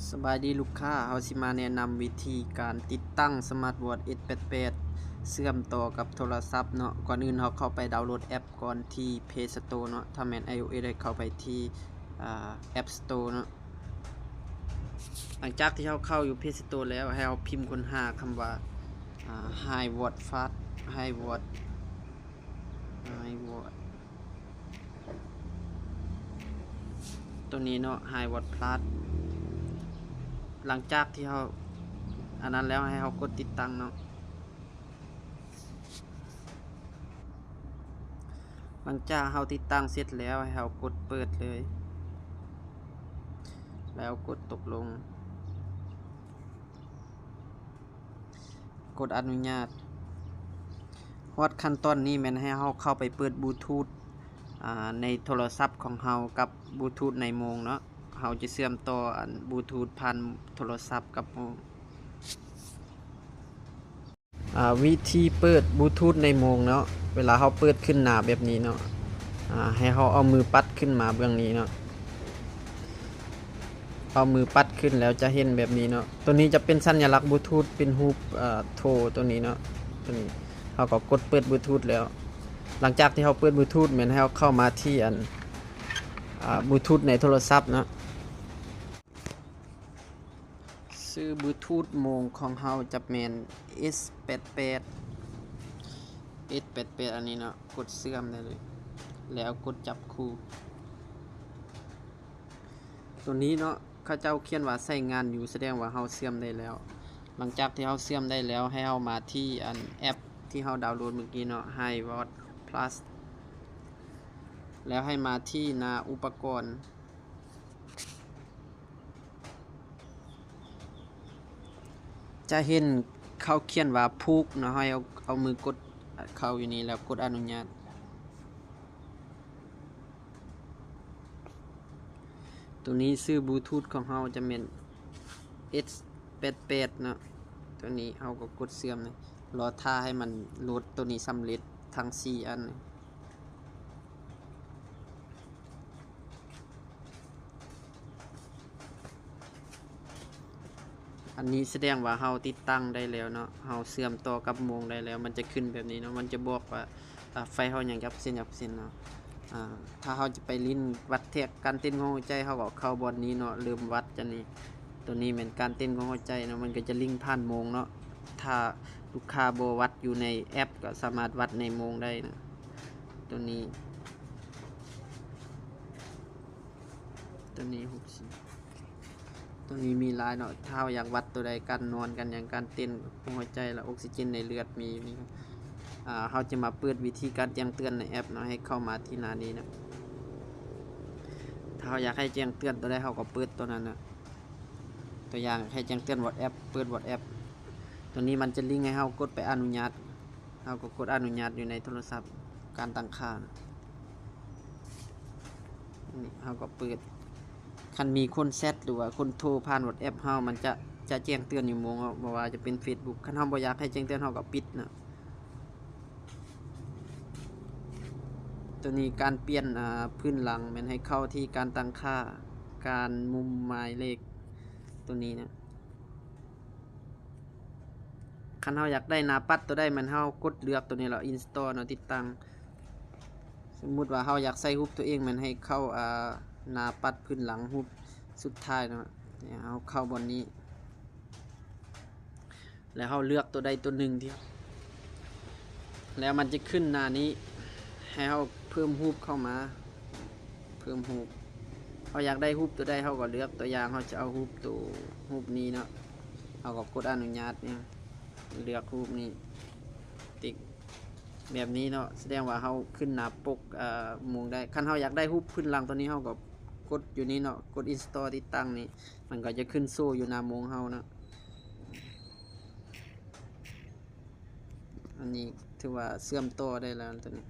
ສະບາຍດີລູກຄ້າ, ເຮົາຊິມາແນະນຳວິທີການຕິດຕັ້ງສະມາດວອດ ເອັສ ແປດແປດ ເຊື່ອມຕໍ່ກັບໂທລະສັບເນາະ. ກ່ອນອື່ນເຮົາເຂົ້າໄປດາວໂຫຼດແອັບກ່ອນທີ່ Play Store ເນາະ, ຖ້າແມ່ນ iOS ໃຫ້ເຂົ້າໄປທີ່ ອາ App Store ເນາະ. ຫຼັງຈາກທີ່ເຮົາເຂົ້າຢູ່ Play Store ແລ້ວ ໃຫ້ເຮົາພິມຄົ້ນຫາຄຳວ່າ ອາ Hi Word Plus Hi Word Hi Word ຕົວນີ້ເນາະ Hi Word Plus. ຫຼັງຈາກທີ່ເຮົາອັນນັ້ນແລ້ວ ໃຫ້ເຮົາກົດຕິດຕັ້ງເນາະ. ຫຼັງຈາກເຮົາຕິດຕັ້ງເສັດແລ້ວ ໃຫ້ເຮົາກົດເປີດເລີຍ ແລ້ວກົດຕົກລົງ ກົດອະນຸຍາດ. ຮອດຂັ້ນຕອນນີ້ແມ່ນໃຫ້ເຮົາເຂົ້າໄປເປີດບລູທູດ ອາ ໃນໂທລະສັບຂອງເຮົາກັບບລູທູດໃນໂມງເນາະ. ເຮົາຈະເຊື່ອມຕໍ່ອັນບລູທູດຜ່ານໂທລະສັບກັບໂມງ. ອາ ວິທີເປີດບລູທູດໃນໂມງເນາະ, ເວລາເຮົາເປີດຂຶ້ນໜ້າແບບນີ້ເນາະ ອາ ໃຫ້ເຮົາເອົາມືປັດຂຶ້ນມາເບື້ອງນີ້ເນາະ, ເອົາມືປັດຂຶ້ນແລ້ວຈະເຫັນແບບນີ້ເນາະ. ຕົວນີ້ຈະເປັນສັນຍະລັກບລູທູດ ເປັນຮູບ ເອີ ໂທຕົວນີ້ເນາະ, ຕົວນີ້ເຮົາກໍກົດເປີດບລູທູດແລ້ວ. ຫຼັງຈາກທີ່ເຮົາເປີດບລູທູດ ແມ່ນໃຫ້ເຮົາເຂົ້າມາທີ່ອັນ ອາ ບລູທູດໃນໂທລະສັບເນາະ. ຊື່ບລູທູດໂມງຂອງເຮົາຈະແມ່ນ ເອັສ ແປດແປດ ເອັສ ແປດແປດ ອັນນີ້ເນາະ, ກົດເຊື່ອມໄດ້ເລີຍ ແລ້ວກົດຈັບຄູ່. ຕົວນີ້ເນາະ ເຂົາເຈົ້າຂຽນວ່າໃຊ້ງານຢູ່ ສະແດງວ່າເຮົາເຊື່ອມໄດ້ແລ້ວ. ຫຼັງຈາກທີ່ເຮົາເຊື່ອມໄດ້ແລ້ວ ໃຫ້ເຮົາມາທີ່ອັນແອັບທີ່ເຮົາດາວໂຫຼດມື້ກີ້ເນາະ Hi Word Plus ແລ້ວໃຫ້ມາທີ່ໜ້າອຸປະກອນ. ຈະເຫັນເຂົາຂຽນວ່າຜູກເນາະ, ໃຫ້ເອົາ ເອົາມືກົດເຂົ້າຢູ່ນີ້ ແລ້ວກົດອະນຸຍາດ. ຕົວນີ້ຊື່ບລູທູດຂອງເຮົາຈະແມ່ນ ເອັສ ແປດແປດ ເນາະ, ຕົວນີ້ເຮົາກໍກົດເຊື່ອມເລີຍ, ລໍຖ້າໃຫ້ມັນໂຫຼດຕົວນີ້ສຳເລັດທັງສີ່ອັນ. ອັນນີ້ສະແດງວ່າເຮົາຕິດຕັ້ງໄດ້ແລ້ວເນາະ, ເຮົາເຊື່ອມຕໍ່ກັບໂມງໄດ້ແລ້ວ, ມັນຈະຂຶ້ນແບບນີ້ເນາະ, ມັນຈະບອກວ່າ ອາ ໄຟເຮົາຍັງຈັກເປີເຊັນ ຈັກເປີເຊັນເນາະ. ອາ ຖ້າເຮົາຈະໄປຫຼິ້ນວັດແທກການເຕັ້ນຂອງຫົວໃຈ, ເຮົາກໍເຂົ້າບ່ອນນີ້ເນາະ, ເລີ່ມວັດຈາກນີ້. ຕົວນີ້ແມ່ນການເຕັ້ນຂອງຫົວໃຈເນາະ, ມັນກໍຈະລິງຜ່ານໂມງເນາະ. ຖ້າລູກຄ້າບໍ່ວັດຢູ່ໃນແອັບ ກໍສາມາດວັດໃນໂມງໄດ້ເນາະ. ຕົວນີ້ ຕົວນີ້ຫົກສິບ ຕົວນີ້ມີຫຼາຍເນາະ, ຖ້າເຮົາຢາກວັດຕົວໃດ ການນອນ ການຫຍັງ ການເຕັ້ນຂອງຫົວໃຈ ແລະ ອົກຊີເຈນໃນເລືອດມີຢູ່ນີ້. ອາ ເຮົາຈະມາເປີດວິທີການແຈ້ງເຕືອນໃນແອັບເນາະ, ໃຫ້ເຂົ້າມາທີ່ໜ້ານີ້ເນາະ. ຖ້າເຮົາຢາກໃຫ້ແຈ້ງເຕືອນຕົວໃດ ເຮົາກໍເປີດຕົວນັ້ນເນາະ. ຕົວຢ່າງໃຫ້ແຈ້ງເຕືອນ WhatsApp ເປີດ WhatsApp ຕົວນີ້ມັນຈະລິງໃຫ້ເຮົາກົດໄປອະນຸຍາດ, ເຮົາກໍກົດອະນຸຍາດຢູ່ໃນໂທລະສັບ ການຕັ້ງຄ່າ. ນີ້ເຮົາກໍເປີດ, ຄັນມີຄົນແຊັດ ຫຼືວ່າຄົນໂທຜ່ານ WhatsApp ເຮົາ ມັນຈະ ຈະແຈ້ງເຕືອນຢູ່ໂມງເນາະ, ບໍ່ວ່າຈະເປັນ Facebook. ຄັນເຮົາບໍ່ຢາກໃຫ້ແຈ້ງເຕືອນ ເຮົາກໍປິດເນາະ. ຕົວນີ້ການປ່ຽນ ອາ ພື້ນຫຼັງແມ່ນໃຫ້ເຂົ້າທີ່ການຕັ້ງຄ່າ, ການມຸມໝາຍເລກ ຕົວນີ້ນະ. ຄັນເຮົາຢາກໄດ້ໜ້າປັດຕົວໃດ ແມ່ນເຮົາກົດເລືອກຕົວນີ້ແລ້ວ install ເນາະ, ຕິດຕັ້ງ. ສົມມຸດວ່າເຮົາຢາກໃສ່ຮູບຕົວເອງ ແມ່ນໃຫ້ເຂົ້າ ອາ ໜ້າປັດພື້ນຫຼັງຮູບສຸດທ້າຍເນາະ, ເຮົາເຂົ້າບ່ອນນີ້. ແລ້ວເຮົາເລືອກຕົວໃດຕົວໜຶ່ງທີ່ ແລ້ວມັນຈະຂຶ້ນໜ້ານີ້ ໃຫ້ເຮົາເພີ່ມຮູບເຂົ້າມາ, ເພີ່ມຮູບ. ເຮົາຢາກໄດ້ຮູບຕົວໃດເຮົາກໍເລືອກ, ຕົວຢ່າງເຮົາຈະເອົາຮູບໂຕ ຮູບນີ້ເນາະ, ເຮົາກໍກົດອະນຸຍາດນີ້, ເລືອກຮູບນີ້ ຕິກແບບນີ້ເນາະ, ສະແດງວ່າເຮົາຂຶ້ນໜ້າປົກ ເອີ ໂມງໄດ້. ຄັນເຮົາຢາກໄດ້ຮູບພື້ນຫຼັງຕົວນີ້ ເຮົາກໍກົດຢູ່ນີ້ເນາະ, ກົດ install ຕິດຕັ້ງນີ້. ມັນກໍຈະຂຶ້ນໂຊຢູ່ໜ້າໂມງເຮົາເນາະ. ອັນນີ້ຖືວ່າເຊື່ອມຕໍ່ໄດ້ແລ້ວຕົວນີ້.